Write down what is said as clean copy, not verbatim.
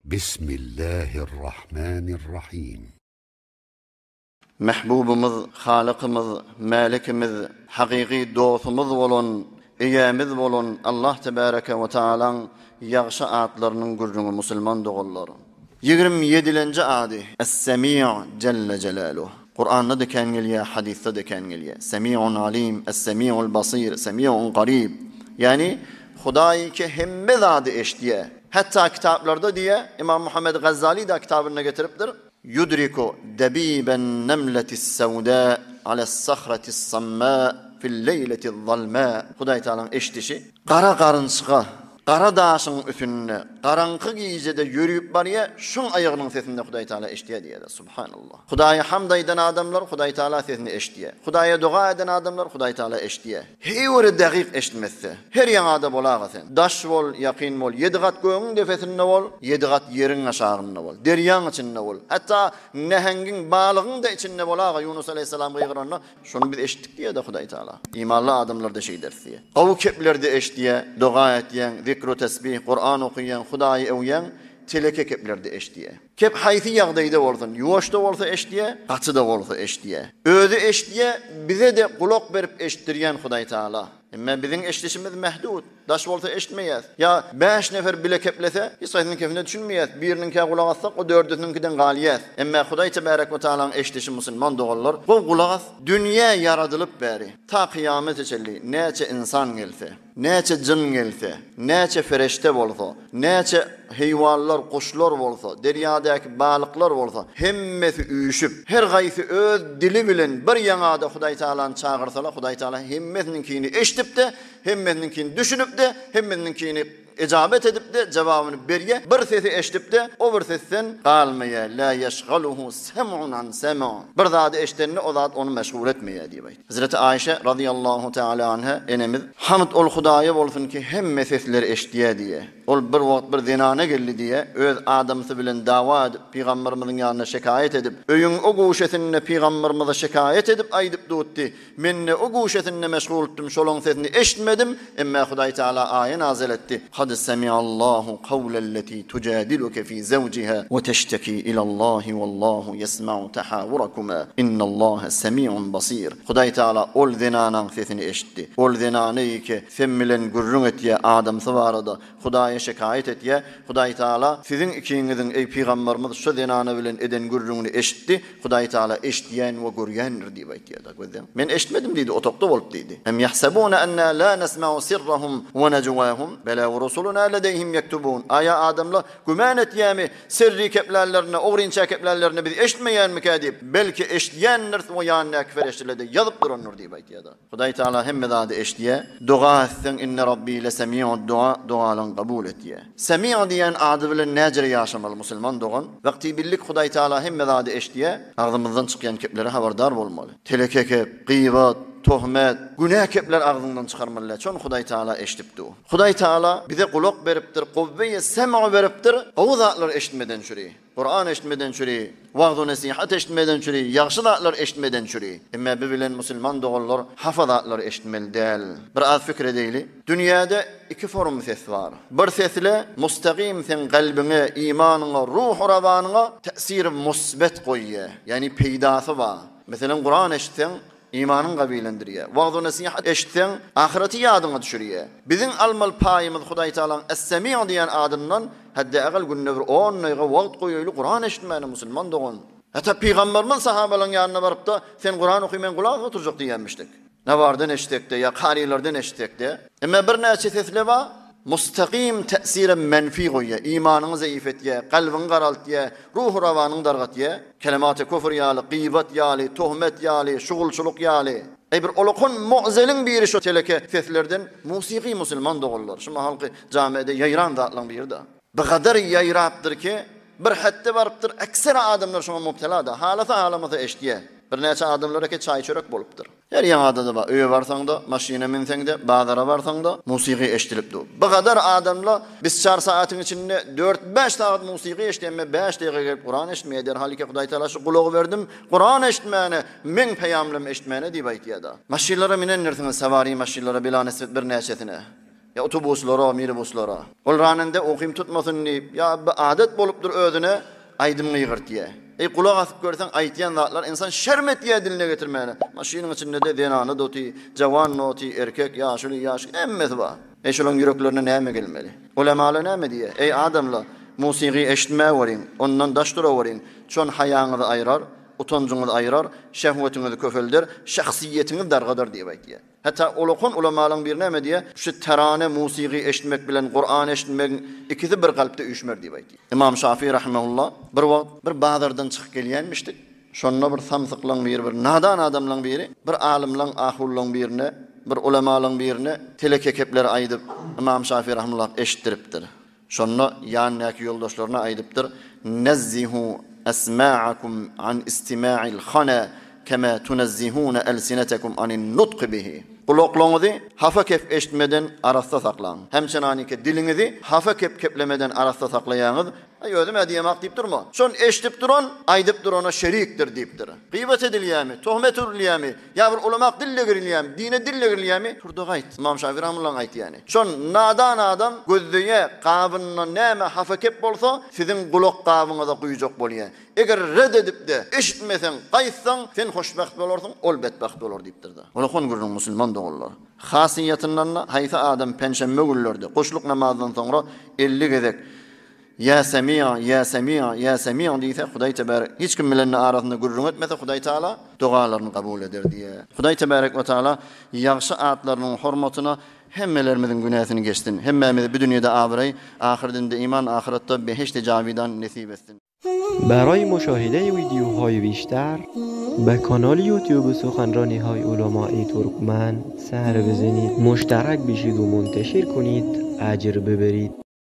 Bismillahirrahmanirrahim. Mähbubymyz, Halykymyz, Mälikimiz, hakyky dostumyz bolan, Eýämiz bolan Allah Tebäreke we Taalaň ýagşy atlarynyň gürrüňi musulman doganlar. Ýigrimi ýedilenji ady, Es-Semi' Jelle Jelaluh. Kuranda-da kän gelýär, hadysda-da kän gelýär. Semi'un Alim, Es-Semi'ul Basir, Semi'un Garib. Ýagny Hudaý ki hemme zady eşidýär. Hatda kitaplarda diýýär, Ymam Muhammed Gazzaly-da kitabynda getiripdir, Yudriku dabiben nemletis-sewda alas-sahratis-samma fil-leýletil-zalma. Hudaý Tagalaň eşidişi, gara garynçga, gara daşyň üsünde, garaňky gijede ýörüp barýar, şoň aýagynyň sesini-de Hudaý Tagala eşidýär diýýär. Subhanallah. Hudaýa hamd aýdan adamlar Hudaý Tagala sesini eşidýär. Hudaýa doga eden adamlar Hudaý Tagala eşidýär. Heý bir dagyk eşitmezse. Her ýaňada bolaga sen. Daş bol, ýakyn bol, ýedi gat gögüň depesinde bol, ýedi gat ýeriň aşagynda bol, derýaň içinde bol, hatda näheňgiň, balygyň-da içinde bolaga Ýunus alaýhyssalam gygyranda, şony biz eşitdik diýýär-de Hudaý Tagala. Imanly adamlar-da şeýderis diýýär. Gowy kepler-de eşidýär, doga etýäň, zikru-tesbih, Kuran okaýaň, Hudaýy öwýäň, teleke kepler-de eşidýär. Kep haýsy ýagdaýda bolsun, ýuwaş-da bolsa eşidýär, gaty-da bolsa eşidýär. Özi eşidýär, bize-de gulak berip eşitdirýän Hudaý Tagala. Emma biziň eşidişimiz mähdut, daş bolsa eşitmeýäs. Ýa bäş nefer bile keplese, hiç haýsynyň kepine düşünmeýäs, biriniňkä gulak assak, o dördüsiniňkiden galýas. Emma Hudaý Tebärek we Tagalaň eşidişi musulman doganlar, gowy gulak as, dünýä ýaradylyp bäri, ta kyýamete çenli näçe ynsan gelse, Näçe jyn gelse, näçe fereşte bolsa, näçe heýwanlar, guşlar bolsa, derýadäki balyklar bolsa, hemmesi üýşüp, her haýsy öz dili bilen bir ýaňada Hudaýtagalany çagyrsalar, Hudaýtagala hemmesiniňkini eşidip-de, hemmesiniňkini düşünip-de, hemmesiniňkini ejabet edip-de, jogabyny berýär, bir sesi eşidip-de, o bir sesden galmaýar, Lâ ýeşgaluhu sem'un an sem', bir zady eşidende o zat ony meşgul etmeýär diýip aýtdy. Hezreti Aýşe razyýallahu teala anha enemiz, Hamd ol Hudaýa bolsun ki, hemme sesleri eşidýär diýýär. Ol bir wagt bir zenana geldi diýýär, öz adamsy bilen dawa edip, pygamberimiziň ýanyna şekaýat edip, öýüň o guşesinde pygamberimize şekaýat edip aýdyp dutdy, Men-de o guşesinde meşgultdym, şolaň sesini eşitmedim, Emma Hudaý Teala aýa nazyl etdi, Kad semiallahu kawlelleti tujadiluke fi zewjiha we teşteki ilallahi wallahu ýesma'u tahawurakuma innallaha semi'un basir. Hudaý Teala ol zenanaň sesini eşitdi. Ol zenany ki sen bilen gürrüň etýä adamsy barada Hudaýa şekaýat etýä. Hudaý Teala siziň ikiňiziň eý pygambarymyz şo zenana bilen eden gürrüňini eşitdi. Hudaý Tagala eşidýän we görýändir diýip aýtýar-da, gözleň. Men eşitmedim diýdi, otagda bolup diýdi. Em ýahsebune enna la nesma'u sirrahum we nejwahum, bela we rusuluna ledeýhim ýektubun. Aýa adamlar gümän etýärmi, sirri keplänlerine, ogrynça keplänlerine biz eşitmeýänmikä diýip, belki eşidýändiris we ýanyndaky perişdeler-de ýazyp durandyr diýip aýtýar-da. Hudaý Tagala hemme zady eşidýär. Doga etseň Inne Rabbi lesemi'ud dua, dogalaň kabul etýär. Semi' diýen ady bilen näjere ýaşamaly musulman dogan? Wagty bildik Hudaý Tagala hemme zady eşidýär, agzymyzdan çykýan keplere habardar bolmaly. Teleke kep, gybat, tohmet, günä kepler agzyňdan çykarmaly däl. Şony Hudaý Tagala eşidip dur. Hudaý Tagala bize gulak beripdir, kuwweýi sem'u beripdir, gowy zatlary eşitmeden çüri. Kuran eşitmeden çüri, wagz-u-nesihat eşitmeden çüri, ýagşy zatlar eşitmeden çüri. Emma bi bilen musulman doganlar hapa zatlary eşitmeli däl. Bir az pikir edeýli. Dünýäde iki form ses bar. Bir sesle mustagym seň kalbyňa, imanyňa, ruhy-rawanyňa täsir musbet goýýa, ýagny peýdasy bar. Meselem Kuran eşitseň imanyň gawilendirýär. Wagz-u-nesihat eşitseň ahyreti ýadyňa düşürýär. Biziň almaly paýymyz Hudaý Tagalaň Es-Semi diýen adyndan Hädde-ägal günde bir on daýga wagt goýaýly Kuran eşitmäne musulman dogan. Hatda pygamberimiz sahabalaryň ýanyna barypda sen Kuran oky men gulak asyp oturjak diýýänmişdik. Nawardan eşitsekde ýa karylardan eşitsekde. Emma birnäçe sesle bar, mustagym täsirem menfi goýýar, imanyňy zeýif etýär, kalbyňy garaltýar, ruhy rawanyňy dargatýar. Kelematy küfr ýaly, gybat ýaly, tohmet ýaly, şugulçylyk ýaly. Eý bir olakan mu'zeliň biri şo teleke seslerden musigy musulman doganlar şu mahalky jamiede ýaýran zatlaň biri-da. Bir gadar ýaýrapdyr ki, bir hetde barypdyr, ekseri adamlar şoňa mubtela-da, halasa halamasa eşidýär. Birnäçe adamlara ki çaý-çörek bolupdyr. Her ýaňada-da bar, öýe barsaň-da, maşyna münseň-de, bazara barsaň-da, musigy eşidilip dur. Bir gadar adamla bisçar sagatyň içinde dört-bäş sagat musigy eşidýär, emme bäş dagyga gelip Kuran eşitmeýär, derhal ki Hudaý Tagala şu gulagy berdim, Kuran eşitmäne, meň peýamlym eşitmäne diýip aýtýar-da. Maşynlara minendirsiňiz, sawari maşynlara, bilanisbet birnäçesine. Ýa otobuslara, minibuslara. Ol ranende ukym tutmasyn diýip, ýa bir adat bolupdyr özüne, aýdym gygyrtýa. Eý, gulak asyp görseň, aýtýan zatlar ynsan şerm etýä diline getirmäne. Maşynyň içinde-de zenany-da oty, jawan-da oty, erkek, ýaşuly, ýaş, hemmesi bar. Eý, şolaň ýüreklerine näme gelmeli? Ulamalar näme diýýä? Eý, adamlar, musygy eşitmäweriň, ondan daş duraweriň, şon haýaňyzy aýrar, utanjyňyzy aýrar, şehwetiňizi köpelder, şahsyýetiňizi dargadar diýip aýtýa. Hatda ulakan ulamalaryň biri näme diýýär? Şu terane, musygy eşitmek bilen Kuran eşitmegiň ikisi bir kalpda üýşmer diýip aýtýar. Ymam Şafy rahimehullah bir wagt bir bazardan çykyp gelýänmişdik. Şonda bir samsyklaň biri, bir nadan adamlaň biri bir alymlaň, ahullaň birine, bir ulamalaň birine teleke kepleri aýdyp, Ymam Şafy rahimehullah eşitdiripdir. Şonda ýanyndaky ýoldaşlaryna aýdypdyr, Nezzihu esma'akum an istima'il hana kema tunezzihuna elsinetekum anin nutki bihi. Gulaklaryňyzy hapa kep eşitmeden arassa saklaň. Hemçenaniki diliňizi hapa kep keplemeden arassa saklaýaňyz, Aý özüm-ä diýemak diýip durma. Şony eşidip duran, aýdyp durana şerikdir diýipdir. Gybat edilýärmi, tohmet urulýarmy, ýa bir ulamak dil degrilýärmi, dine dil degrilýärmi, tur-da gaýt. Ymam Şafi rahymyllaň aýtýany. Şon nadan adam gözleýä, gabynda näme hapa kep bolsa, siziň gulak gabyňyza guýjak bolýa. Eger red edip-de, eşitmeseň, gaýtsaň, sen hoşbagt bolarsyň, ol betbagt bolar diýipdir-de. Olakan gürrüň musulman doganlar. Hasyýetyndan-da haýsy adam penşenbe günlerde, guşluk namazyndan soňra 50 gezek Ýa Semiýa, Ýa Semiýa, Ýa Semiýa diýse, Hudaý tebärek hiç kim bilen arasynda gürrüň etmese, Hudaý Tagala dogalaryny kabul eder diýýär. Hudaý tebärek we taala ýagşy atlarynyň hormatyna hemmelerimiziň günäsini geçsin. Hemmämize bu dünýede abraý, ahyrdinde iman, ahyratda behişdi jawidan nesip etsin. برای مشاهده ویدیوهای بیشتر به کانال یوتیوب سخنرانی های علمای ترکمن سر بزنید مشترک بشید و منتشر کنید اجر ببرید.